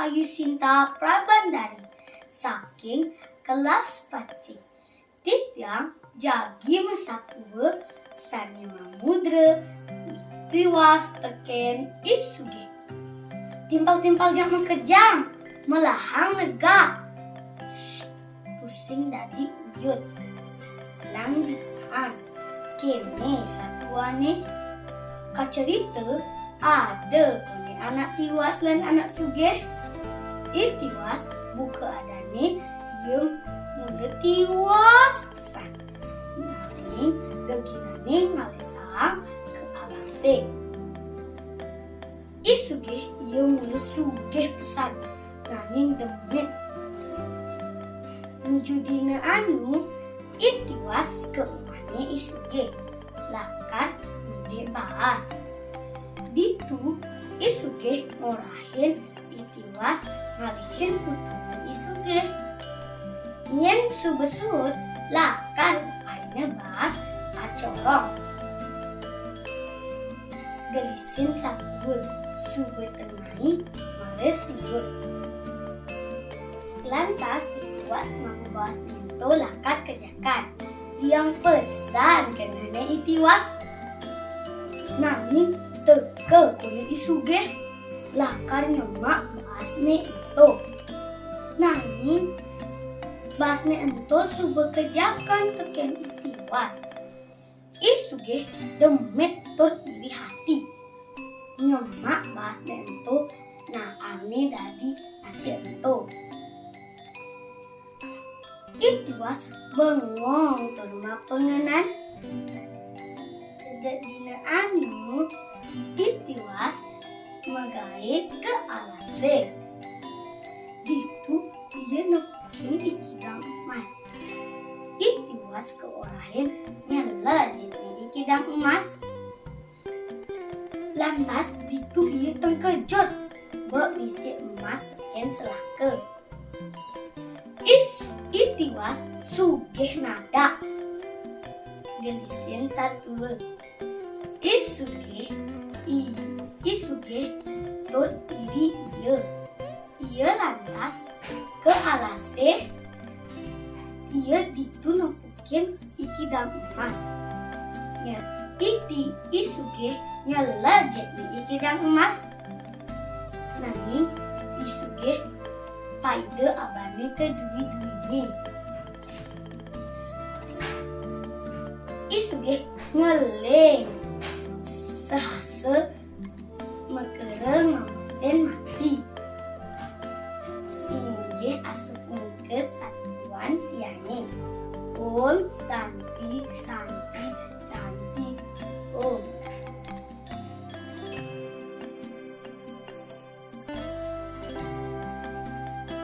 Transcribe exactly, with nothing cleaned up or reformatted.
Ayu Sinta Prabandari, saking kelas papat C. Titiang jagi masatua sané mamudra I Tiwas tekén I Sugih. Timpal-timpal jak makejang, malahang negak. Pusing dadi uyut. Langdikan. Kéné satuané. Kacarita ada koné anak tiwas lan anak sugih. I Tiwas buka adané ia mula tiwas pesan. Nanging geginané ngalih saang ka alasé. I Sugih ia mula sugih pesan, nanging demit. Nuju dina anu, I Tiwas ka umahné I Sugih, lakar ngidik baas. Ditu, I Sugih ngorahin I Tiwas ngalihin putuhné I Sugih. Yén suba suud, lakar aéna baas acorong. Gelisin satua, suba tengai, mara suud. Lantas I Tiwas mangku baas ento lakar ka jakan. Liang pesan kenehné I Tiwas. Nanging teka koné I Sugih, lakar nyemak baasné ento. Nanging baasné ento suba ka jakan tekén I Tiwas. I Sugih demit tur iri hati. Nyemak baasné ento, nah ané dadi nasi ento. I Tiwas bengong tur mapengenan. Sedek dina anu, I Tiwas magaé ka alasé. Ditu ia nepukin I Kidang Emas. I Tiwas kaorahin nyela jitné I Kidang Emas. Lantas ditu ia tengkejut, ba misi emas tekén selaka. Is, I Tiwas sugih nadak. Gelisin satua. I Sugih, i, I Sugih tur iri ia. Ia lantas ka alasé, ia ditu nepukin I Kidang Emas. Nya, I Ti, I Sugih nyela jitné I Kidang Emas. Nanging I Sugih paida abanné ka dui-duiné. I Sugih ngeling sahasa makara ngamesin mati. Inggih asupnika satuan tiangé. Om Santi Santi.